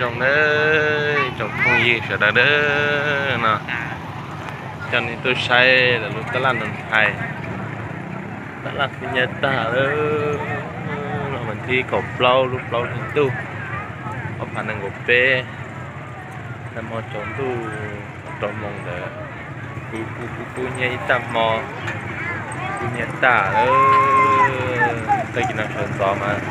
Zoo nawb, tsoom phooj ywg sawv daws nawb, no coj nej tuaj saib lawv lub tab laj Noo Hais. Tab laj kuj nyiam tag lawm. Los mas thib kaum plaub lub plaub hli ntuj, ob phav nees nkaum peb, nag hmo tsaus ntuj rau moos ntawd, kub kub kub kub nyiab ib tag hmo, kub nyiab tag lawm. Tag kis no sawv ntxov mas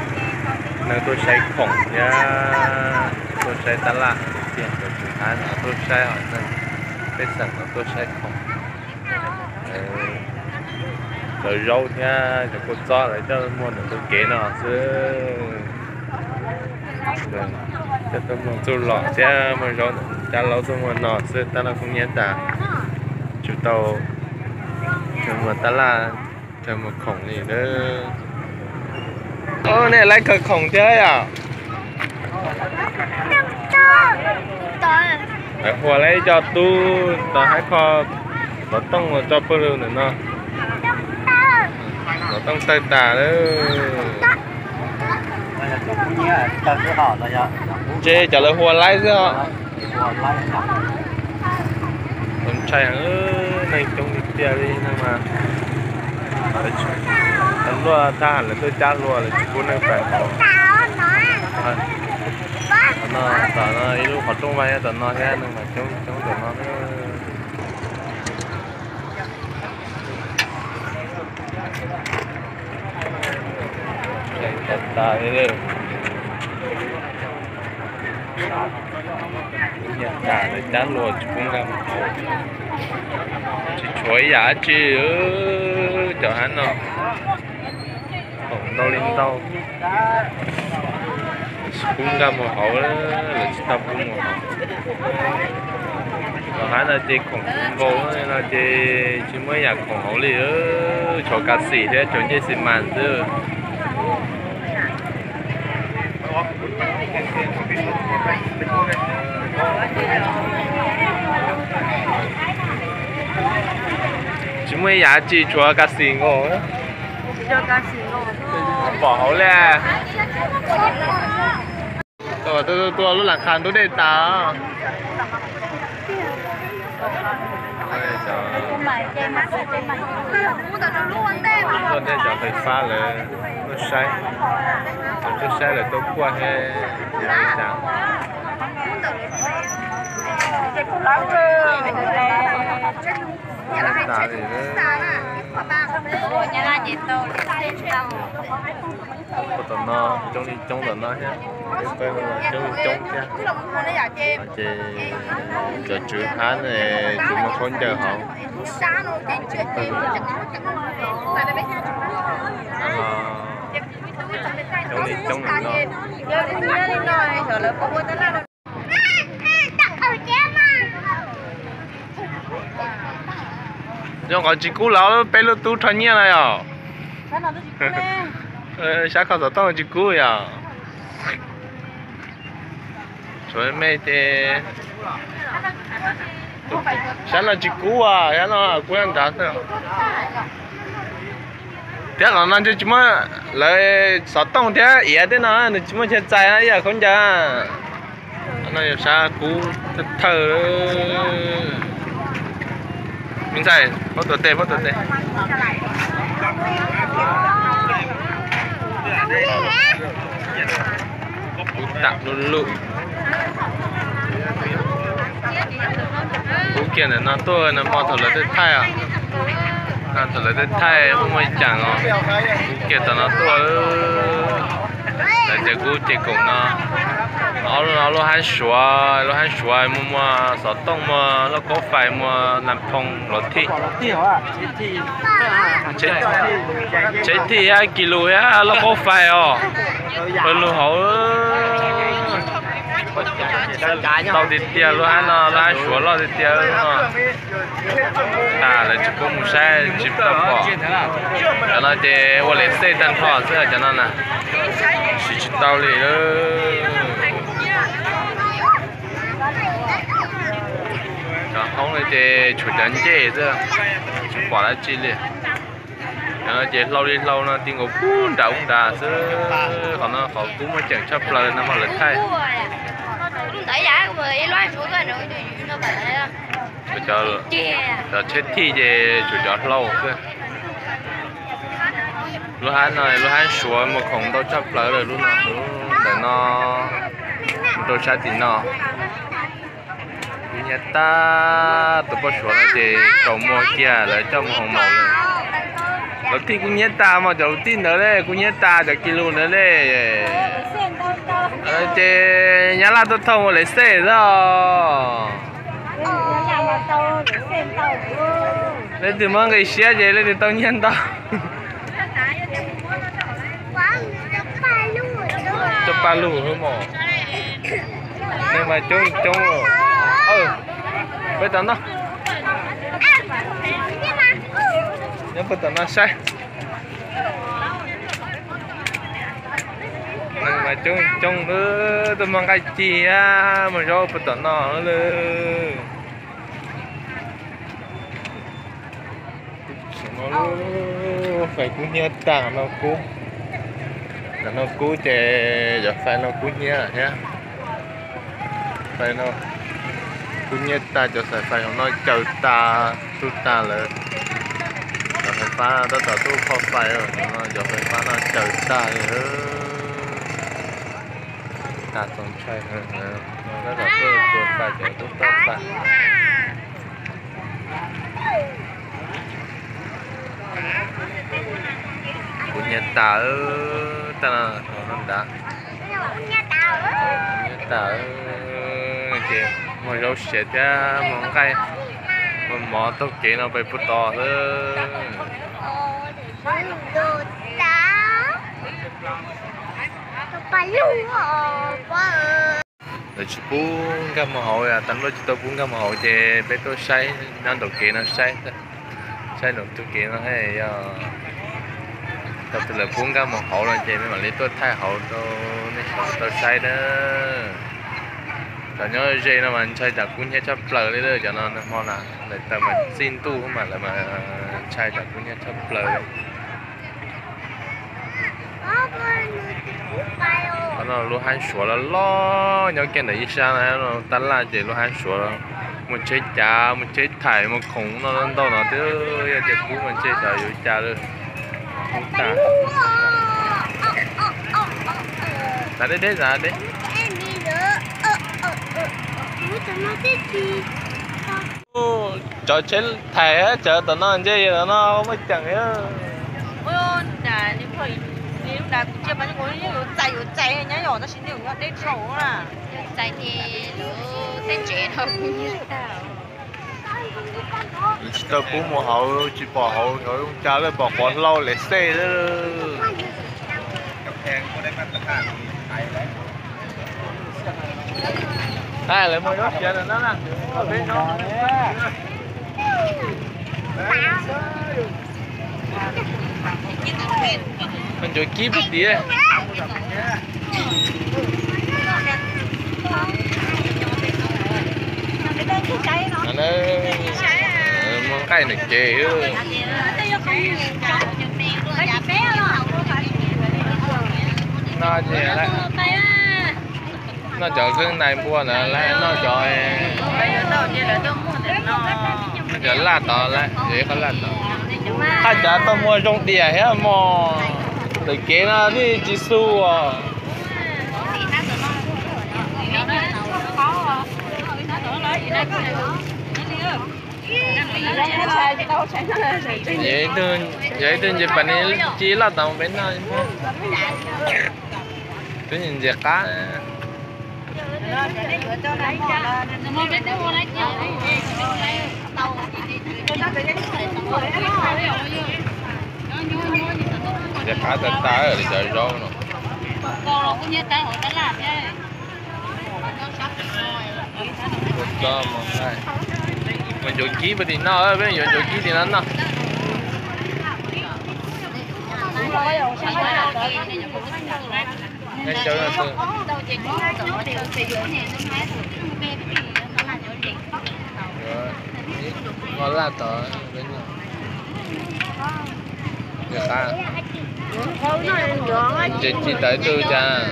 neeg tuaj saib khoom thiab tuaj saib tab laj tiag, cov tswv hab no tuaj saib, neeg pej xeem no tuaj saib khoom. Cov zaub thiab cov kua txob lawv coj muag ntawm ntug kev no xwb. Coj tuaj muag txuj lom thiab muag zaub cab laub tuaj muag no xwb, tab laj kuj nyiab tas. Tsis tau muag tab laj, tsis muag khoom li lawm. Nej laiv khaws khoom thiab yom? Lawv hu lawv ib co tub tau hais kho xov tooj los tso pawg lug ntawm no. Xov tooj tawg tas lawm. Ntshe cov lawv hu laiv xwb os. Ntshai, neeg coob tiag tiag li no mas. Luaj thaj lawv tuaj cab hlua lawv tsis pub neeg pais hauv. Tom no, tom no ib lub qhov rooj vag nyob tom no thiab, neeg mas coob coob tom no. Tas tas li. Nyiam tas lawv cab hlua tsis pub nkag mus hauv. Tsis tshuav ib yam dab tsi, cov hab no khoom ntau li ntau, tsis pub nkag mus hauv, lawv tsis tau pub mus hauv. Cov hab no ces khoom kuv nkaus no ces tsis muaj ib yam khoom hauv li, tshuav kas xim thiab tshuav ncej xi mas xwb. Tsis muaj ib yam dab tsi, tshuav kas xim nkaus. Pom hauv li. Tuaj tuaj tuaj lub las khas ntub dej tas. Tuaj ntej cov fais fab lawv tuaj saib, lawv tuaj saib lawv tuaj kuaj thiab li cas. Ua tom no coob li coob tom no thiab, peb pawg coob li coob thiab. Ces cov tswv hab ne tsis muaj khaub ncaws hauv. Coob li coob li no. Zoo qhov tsis kub lawm, peb lub tub rho nyiaj no yom. Sab kho xov tooj tsis kub yom. Tshuav me ces sab no tsis kub, sab no kub nrad xwb. Thiab qhov no ntshe tsis muaj, lawv xov tooj thiab iav tej no nws tsis muaj chaw txais ib yam khaub ncaws. No yog sab kub thawj thawj. Me ntxhais, pab tuav tes, pab tuav tes. Kub tam lub lub. Kub kiag ntawm no tuaj, nag hmo thaum lawv tej thaij, thaum lawv tej thaij muaj muaj ib caag os. Kub kiag tom no tuaj. Lawv cov kub ces koom no, ob lub hab Suav, lub hab Suav muaj muag xov tooj, muag lauj kaub fais, muag nas phoo los thij. Tsheb thij hab kis lus hab lauj kaub fais os. Pawg lug hauv. Tau tiag tiag, lub hab no lub hab Suav loj tiag tiag no. Tas lawv tsis pub mus saib tsis tau pom. Cov no ces ua liam xej tag nrho xwb cov no na. Siv tsis tau li. Cov hoob no ces tshuav cov ncej xwb, tsis pom dab tsi li. Cov no ces hlau li hlau no ti nkaus pub nram ub nrad xwb. Qhov no qhov kub muaj ceem tshaj plaws no mas lawv thaij. Cov tsheb thij ces tshuav cov hlau xwb. Lub hab no lub hab Suav muag khoom ntau tshaj plaws lawm, lub no, lub ntawm no, mus rau sab tim no. Kub hnyiab tag, tus poj Suav no ces tsaus muag kiag lawv coj mus hoo maum lawm. Lawv tij kub hnyiab tag mas cov lus tij ntawd le, kub hnyiab tag cov kis lus ntawd le. Ces nyab laj tuaj thauj mus lawv xej xwb os. Leej twg muab nqi siab ces leej twg tau nyiaj ntau. Tau paj lug hwb mos. Neeg mas coob coob. Peb tom no, nyob peb tom no saib. Neeg mas coob coob, tuaj muag nqaij ci, muag zaub peb tom no lawm. Fais kub hnyiab tag no kub. Tam no kub ces cov fais no kub hnyiab thiab. Fais no kub hnyiab tag, cov xaim fais hauv no caws tas, tub tag lawm. Cov fais fab tab tom tuaj kho fais, cov fais fab no caws tag li. Tag txaus ntshai, tab tom tuaj txua fais, cov tub txua fais. Kub hnyiab tas, tag no nrad. Kub hnyiab tas ces muag zaub siav thiab muag nqaij, muag mov taug kev no pem puag tod xwb. Lawv tsis pub nkag mus hauv, tas luaj tsis tau pub nkag mus hauv ces peb tuaj saib nyob nraum kev no saib, saib nraum ntug kev no yog tau twg lawv pub nkag mus hauv no ces peb mam li tuaj thaij hauv rau nej sawv daws tau saib na. Cov nyob ze no mas ntshai tsam kub hnyiab tshaj plaws li, cov no nag hmo na, lawv taws mas txij ntuj mas lawv mas ntshai tsam kub hnyiab tshaj plaws li. Qhov no lub hab Suav los loj nyob kiag ntawm ib sab no, tab laj ces lub hab Suav muaj tsheb cav, muaj tsheb thais, muaj khoom noj ntau no twb yog tias kub mas ntshe xyov yuav cas lawm. Xav deb deb xav deb. Cov tsheb thais cov tom no ntshe yog tom no muaj ceem. Tsis tau pub mus hauv, tsis pom hauv, hauv zoo cas lawm, pom quav hlau lawm xwb. Lawv muaj zaub siav ntawm no na. Muaj ncuav kib puag tid. Muaj nqaij ntawm kev. No ces noj cov keeb nais npua ntawd, noj cov, noj cov laj tod, yog ib qho laj tod. Haj cav tau muag zoo diam thiab mog. Ntawm kev no tib tsis xu os. Yog ib tug nce pas ni ci laj tod peb noj. Twb ntses qab. Ntses qab tas tas li cov zaub no. Mus ncuav kib puag tim no, peb yuav ncuav kib tim no noj. Noj laj tod. Ntses ci tawv tug cas.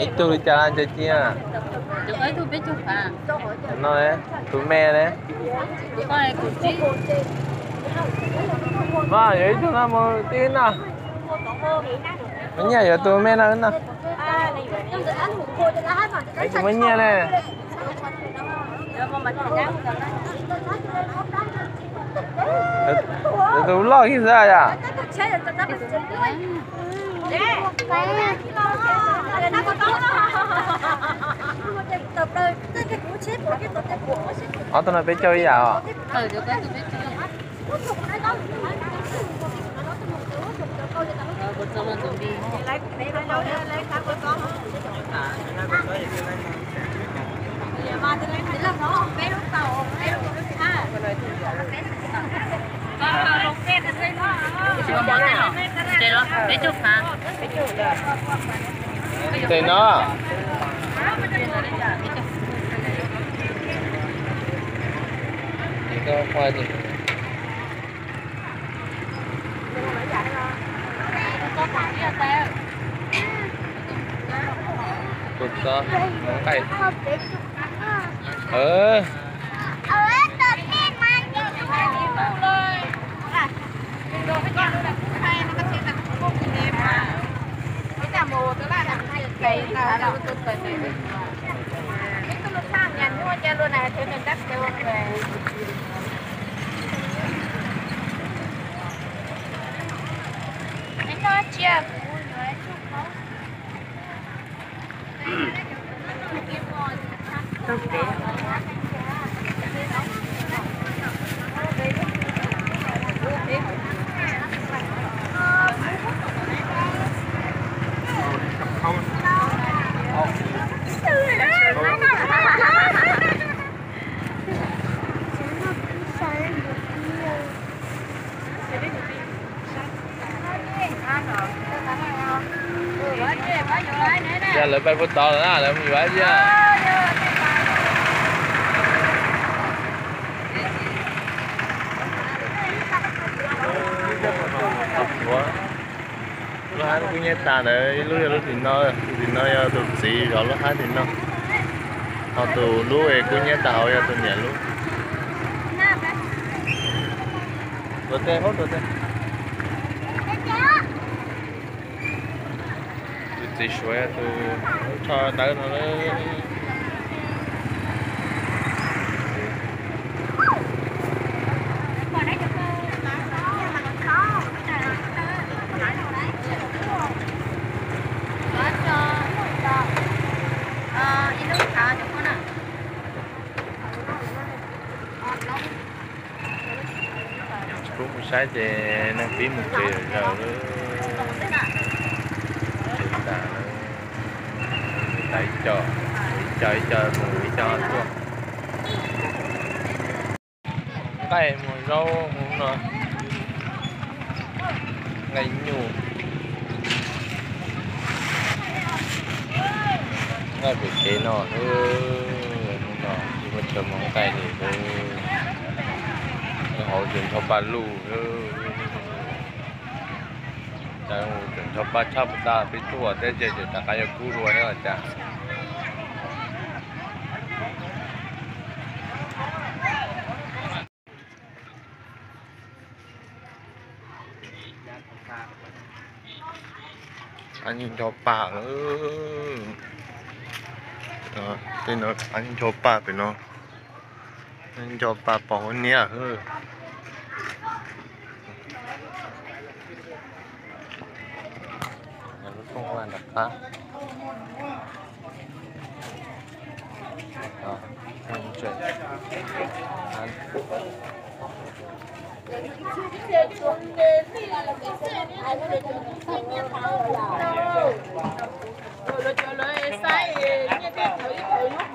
Ib tug li cas ntshe cia. No, tus me ne. Mas yuav ib tug no mus tib no. Muab nyiaj yuav tus me no no. Tsis muaj nyiaj ne. Yuav tus loj kiag xwb yom. Ob tug no peb caug ib yam os. Tes no. Tus txob nqaij. Yog lawv pais puag tod lawm na, lawv mus yuav tiag. Lub hab kub hnyiab tas ntawd, ib lub yog lub tim no, tus tim no yog tus txiv zov lub hab tim no, ho tus lub es kub hnyiab tas hauv yog tus niam lub. Tuav tes, tuav tes. Tus txiv suav yog tus lub tsho dawb no lawm. Kuv mus saib ces neeg pib mus tsev lawm. Tsev tas, tas ib co, ib co ib co mus ib co tuaj. Nqaij muag zaub ub no, nqaij nyuj, nqaij pem kev no, hnub no tsis muaj chaw mus nqaij li. Hauv tseem nrho paj luj, cas tseem nrho paj tshaj puas tas, peb tuaj teb ces tseem rov qab yuav kub dua thiab los cas. Ab, nco paj lawm. Tej no ab, nco paj pem no. Nco paj pom hauv niab. Lub rooj vaj nram qab. Lawv cov lawv saib nyiaj tej thaum ib thaum lub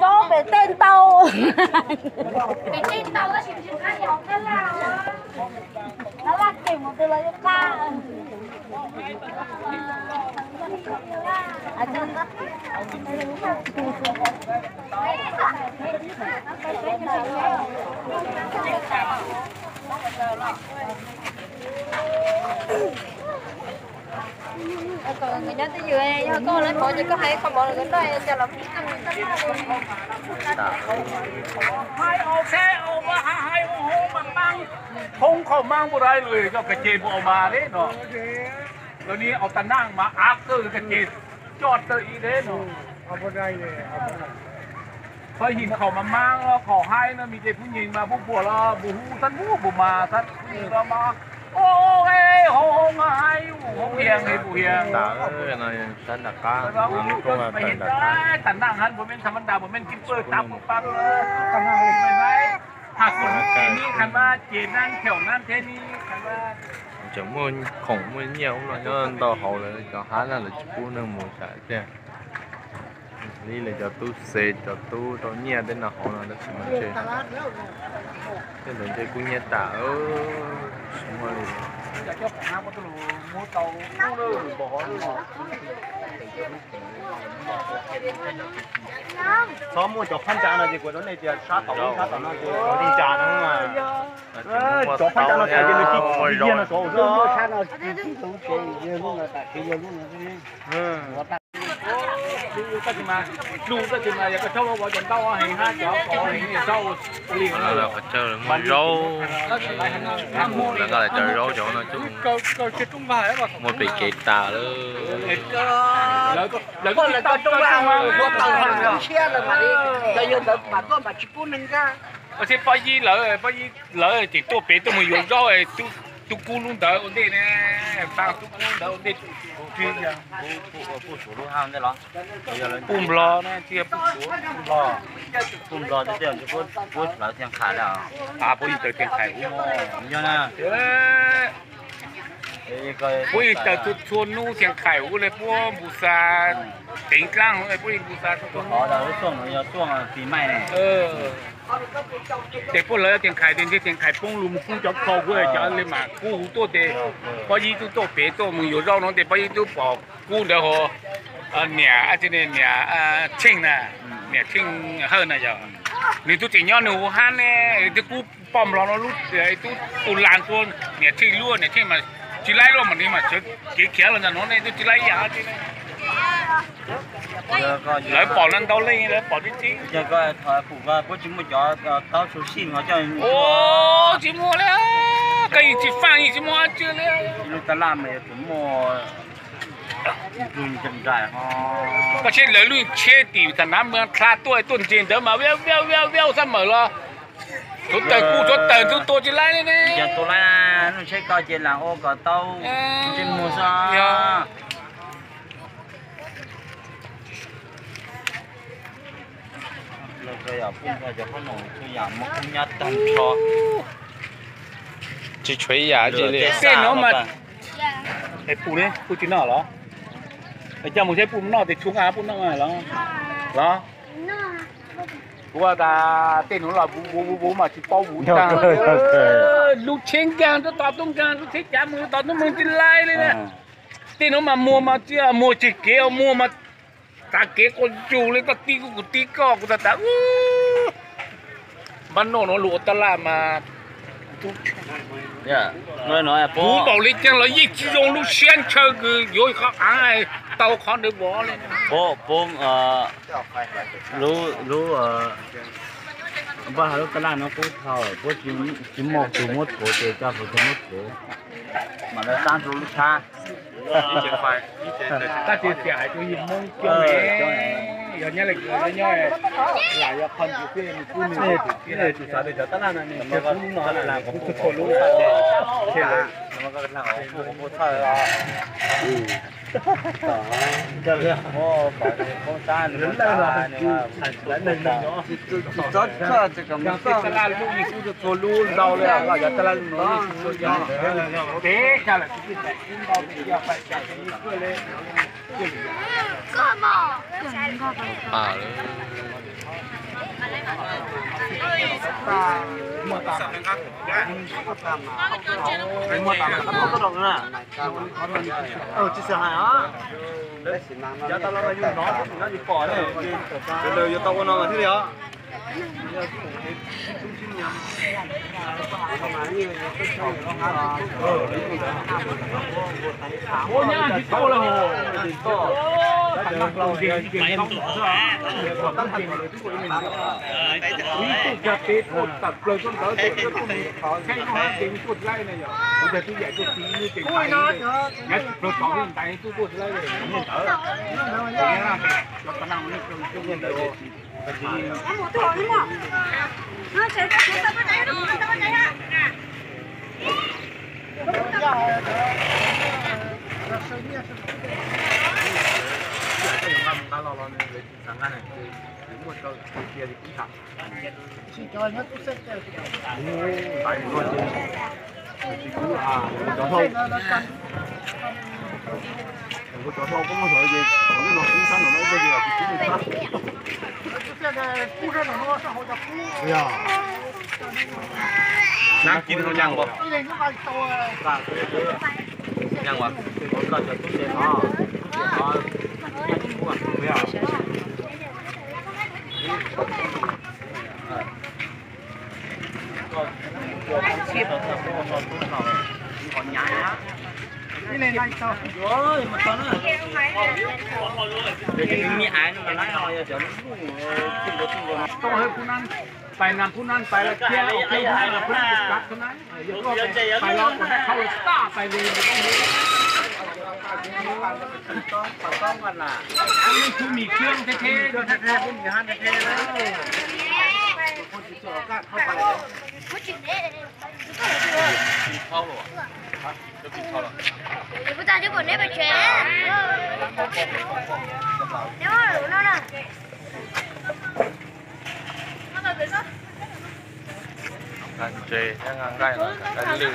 Vauv pem tej ntau. Pem tej ntau tab sis tsis qab yog qab laj. Qab laj ces mus twg los yeej qab. Kom nkawd nyob twj ywm, yog koj lawv pov ces koj hais qhov pov los nkawd noj ces los mus. Hoob qhov maab npua dai lug coj kag ces npua au mas deb no. Lawv niag au tas naj mas av kawg kag ces coj tawg ib deb no. Pab yig khaum mas maab los khaum haib no, me ces pub nyeeg mas pub puam los npua hu thab npua mas thab pub nyeeg los mas, o, hoob hoob haib, hoob hiam, hoob hiam. Sab nram qab, tas naj hab npua meb tham ma ntas npua meb kib pawg tav pawg pab, has kuv lub ces nib kha mas ces nab thev nab thev nib kha mas. Tseem muaj khoom muaj nyiaj ub no nyob ntau hauv lawv cov hab na, lawv tsis pub neeg mus tsam tiag. Li lawv cov tub xes cov tub rau nyiaj tej no hauv no tab sis mas ntshe tej ntawd ntshe kuj nyiaj tas, tsis muaj li. Txhob muaj cov phab ntsa no ces kuv rau nej tias sab tom sab tom no ces cov li ntsa no, cov phab ntsa no tas ces nws ci ci yag no sov xwb. Tab sis mas, tab sis mas yog koj txhob ua cov ntaub heev hab cov qos heev, txhob ua li no. Qhov chaw muaj zaub, lawv nqa lawv cov zaub cov no coj mus muag pem kev tas lawm. Lawv tau rooj vag ua taws ho lawm, tshiab lawm mam li, yog ntawd mas tuaj mas tsis pub neeg nkag. Tab sis Paj Yib lawv, Paj Yib lawv ces tuaj pem tuaj mus yuav zaub, tub kub lub ntawd ua ntej ne, Paj tub kub ntawd ua ntej. Puj Nplog na, tsis yog Puj Suav, Puj Nplog, Puj Nplog, puab hlawv Thiaj Nqhais lawm, puab yeej taws Thiaj Nqhais ub, yog na. Puab yeej taws txhua txhua hnub Thiaj Nqhais ub le, puab npus xas teev dlaab le, puab yeej npus xas txhua hnub. Ces puab hlawv Thiaj Nqhais tes ntshe Thiaj Nqhais poob lug mus kub cov khau, kuv cov le mas kub huv tuaj tes Paj Yib tub tuaj pem tuaj mus yuav zaub no tes Paj Yib tub pom kub ntawd hos niam, niam Tsheej na, niam Tsheej Hawj na yog, nws tub tseem nyob nws huv hab ne, twb kub poj nplog no lub tub tu las tuaj, niam Tsheej luaj, niam Tsheej mas tsis laib luaj mas nws mas sawv kev khiav los ntawm no ne, tub tsis laib ib yam. Lawv pom no ntau leej, lawv pom tib tib. Tsis muaj li, koj yeej tsis faaj yeej tsis muaj dab tsi li. Lub tab laj mas yuav tsum muaj nrug nrais ho. Koj saib lawv lub tsheb tim tham nav mus dlha tuaj tuaj ntses ntawd mas viab viab viab xab mawm los. Tshuav tawg kuj tshuav tawg ntug tua tsis laib li ne. Yog tua laib, lub tsheb koj ces lam ua kom tau ntsej muag xwb. Tsis tshuav ib yam li. Tej no mas, puj tsis noj los? Coj mus seb puj noj tes tshua nqaj puj noj los? Los? Kuv tas tej nuav los vuv vuv vuv mas tsis paub vuv tag. Lub tsheb nkaag rau tom tub nkaag, lub tsheb cav mus rau tom tub mus tsis laib li na. Tej nuav mas muag mas tsis muag tseg kev, muag mas tav kev quas zug li, koj tib kuv kuv tib koj, kuv tas tas. Npab noj nuav lug ua taj laj mas kuv npaum li caag los yeej tsis zoo lub siab ntshaw kws yuav qhov aav tau qhov ntawd vov li. Lub, lub, npaj hab lub taj laj nuav qub dhau, puab tsis muaj kws muab thuav ces coj hluas tug muab thuav, mas lawv xaab rua lub tshab. Tab sis txiam hais rua yawg Moob coob, yog nyob le kws nyob lam yog qhov ntawd xwb, nws kuj nws tsis xav tias cov taj laj no nws kuj no kuj txhua lub, Tsis xav hais os. Cov tau los yus hnov xwb, yus pom lawm, yuav tau ua no mas thiaj li os. Ua nyab tsis tau lawm. Ib tug cog peb tuaj tawm plaws tuaj ntawd, tuaj tuaj mus kheej no hab ces tuaj tsis laij ne yom. Kuv cog tib yam tuaj txiv ces nyav tsis plaws tod ntais tuaj tuaj tsis laij li. Cov tag nab cov ntawd ces tsis Tais nas phub nab tais los thiab, tais los kuv nab qhau los tag tais li. Lub tub mis kiab thiab thiab. Nqaij ntses thiab nqaij no, nqaij lwj.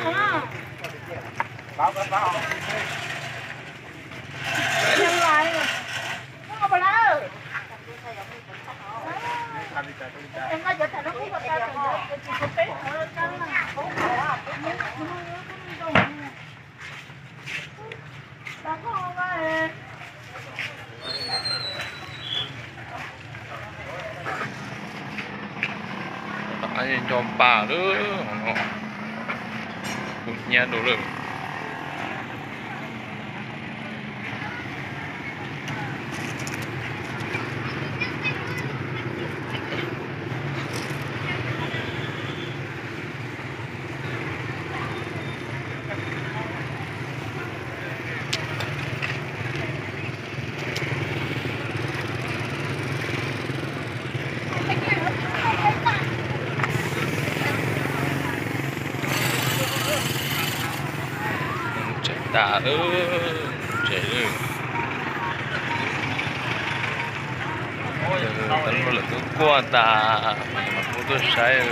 Nco pa lawm, kuv hnyiab rau lawm. Tseem tas lawm, tseem lawm. Lawv twb kuaj tas, kuv tuaj saib.